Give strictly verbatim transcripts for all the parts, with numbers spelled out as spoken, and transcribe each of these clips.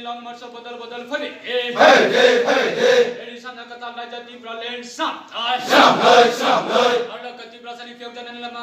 Long March o bodol bodol phaidi. Phaidi, phaidi. Eri samna kwtal raijak Tipraland snamnai. Snamnai, snamnai. Arlo ka Tiprasani phiyok janani lama,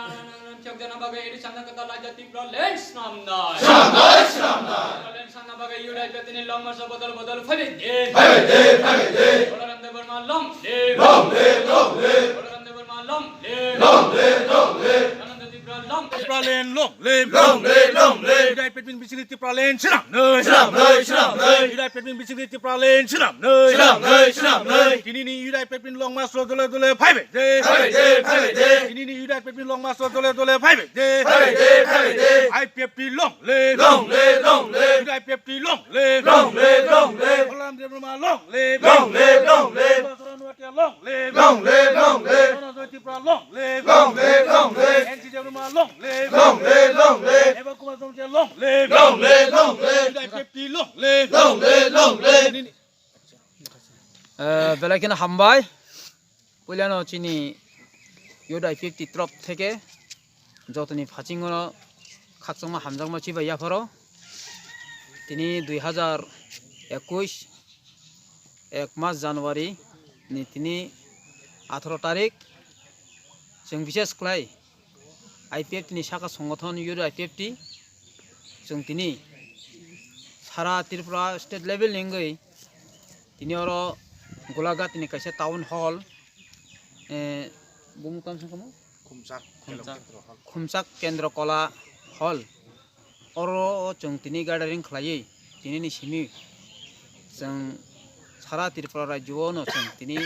phiyok jana bagwi eri samna kwtal raijak Tipraland snamnai. Snamnai, snamnai. Tipraland snamna bagwi U D I P F T ni Long March o bodol bodol phaidi. Phaidi, phaidi. Balaram Debbarma long live. Long live, long live. Balaram Debbarma long live. Long live, long live. Ananda Tripura long live. Tipraland long live. Long live, long live. U D I P F T ni bisingtwi Tipraland snamnai. Snamnai, snamnai. U D I P F T ni bisingtwi Tipraland snamnai. Snamnai, snamnai. Tinini U D I P F T ni Long March o dole dole phaibai de. Phaibai de, phaibai de. Tinini U D I P F T ni Long March o dole dole phaibai de. Phaibai de, phaibai de. I P F T long live. Long live, long live. U D I P F T long live. Long live, long live. Balaram Debbarma long live. Long live, long live. Balaram Debbarma long live. Long live, long live. Jonojoy Tripura long live. Long live, long live. N C Debbarma long live. Long live, long live. Hemal Kumar Jamatia long live. Long live, long live. U D I P F T long live. Long live, long live. Eh, belai kheno hambai. Puilano chini U D I P F T torof theke jotoni phasingo khakchangma hamjakma chibai yapharo. Tini dui hazar ekush ek mas January ni tini atharo tarik, chwng bises khlai I P F T ni saka songothon U D I P F T, chwng tini sara Tripura state level ni wngwi tini oro Golaghat ni kaisa town hall, eh, bumung tamo se wngkha mo? Khumchak Khumchak. Kendra Hall. Khumchak Kendra Kola Hall. Oro chwng tini gathering khlaiwi, tinini simi chwng sara Tripura rajyo-o no chwng tini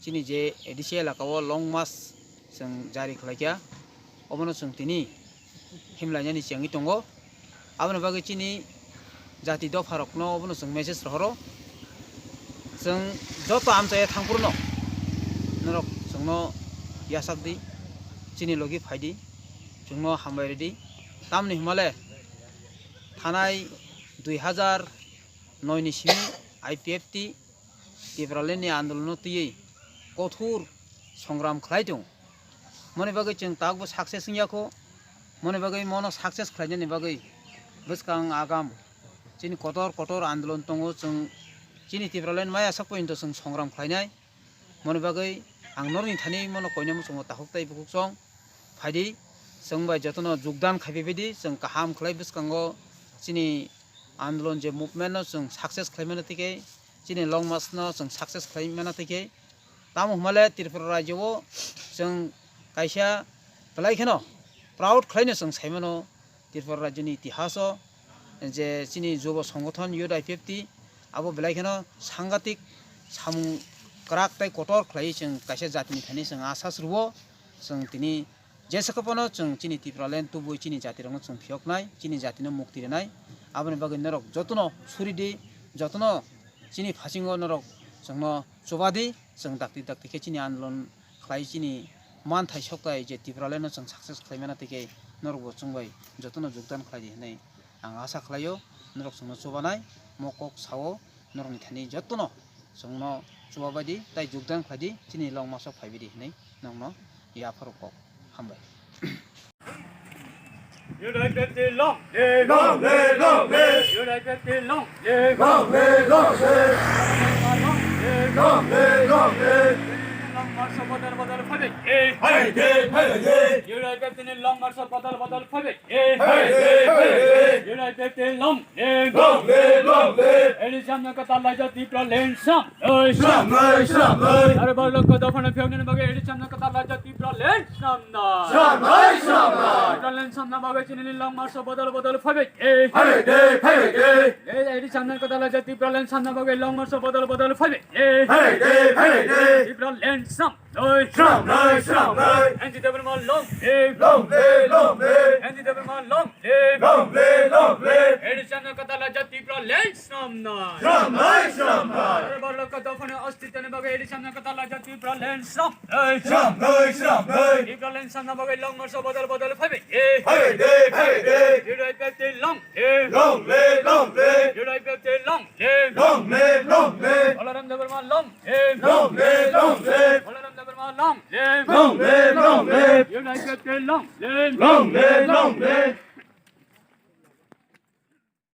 chini je A D C elaka-o long march chwng jari khlaikha, obono chwng tini himlainani chengwi tongo. Aboni bagwi chini jati dopharokno obono chwng message rohoro. Chwng joto amchaiya thangphuru no norok chwngno yachak di, chini logi phai di, chwngno hambai rw di. Tamni hwnmale thanai dui hazar noi ni simi I P F T Tipraland ni andolono twiwi kothor songram khlai tongo. Moni bagwi chwng tabukbo success wngya kho. Moni bagwi mono success khlainani bagwi bwskang agam chini kotor kotor andolon tongo. Chwng chini Tipraland maya sak porjonto chwng songram khlainai. Moni bagwi ang norokni thani mono koina muchungo takhuk tai bukhuk chong phaidi, chwng bai jotono jogdan khaiphaibaidi chwng kaham khlai bwskango chini andolon je movement no chwng success khlai mano tike, chini long march no chwng success khlai mano tike. Tamo hwnmale Tripura rajyo-o chwng kaisa belai kheno proud khlaino chwng saimano Tripura rajyoni itihaso je chini jubo songothon U D I P F T abo belai kheno sangatik samung kwrak tei kotor khlaiwi chwng kaisa jatini thani chwng asas rwo. Chwng tini jesa khe phano chwng chini Tipraland tubui chini jatirokno chwng phiyoknai, chini jatino mukti rwnai. Aboni bagwi norok jotono suridi, jotono chini phasingo norok chwngno chubadi, chwng dakti dakti khe chini andolon khlai chini manthai sokthai je Tipralandno chwng success khlai mano tike norokbo chwng bai jotono jogdan khlai di hwnwi ang asa khlaio. Norok chwngno chubanai, mo kok sao norokni thani jotono chwngno chubabaidi tei jogdan khlaidi, chini long march-o phaibaidi hwnwi norokno yapharo kok hambai. U D I P F T long live! Long live, long live! U D I P F T long live! Long live, long live! Long live, long live! Long march-o bodol bodol phaibai. Phaibai, phaibai. U D I P F T ni long march-o bodol bodol phaibai. Phaibai, phaibai. U D I P F T long live! Long live, long live! Eri samna kwtal raijak Tipraland snamnai. Snamnai, snamnai! Arbar lokho dophano phiyoknani bagwi eri samna kwtal raijak Tipraland snamnai. Snamnai, snamnai! Tipraland snamna bagwi chini long march-o bodol bodol phaibai. Phaibai de, phaibai de! Eri samna kwtal raijak Tipraland snamna bagwi long march-o bodol bodol phaibai. Phaibai de, phaibai de! Tipraland snam Snamnai, snamnai! N C Debbarma long live! Long live, long live! N C Debbarma long live! Long live, long live! Eri samna kwtal raijak Tipraland snamnai. Snamnai, snamnai! Arbar lokho dophano ostitwni bagwi eri samna kwtal raijak Tipraland snamnai. Snamnai, snamnai! Tipraland snamna bagwi long march-o bodol bodol phaibai. Phaibai de, phaibai de! U D I P F T long live! Long live, long live! U D I P F T long live! Long live, long live! Balaram Debbarma long live! Long live, long live! Balaram Debbarma long live! Long live, long live! U D I P F T long live! Long live, long live!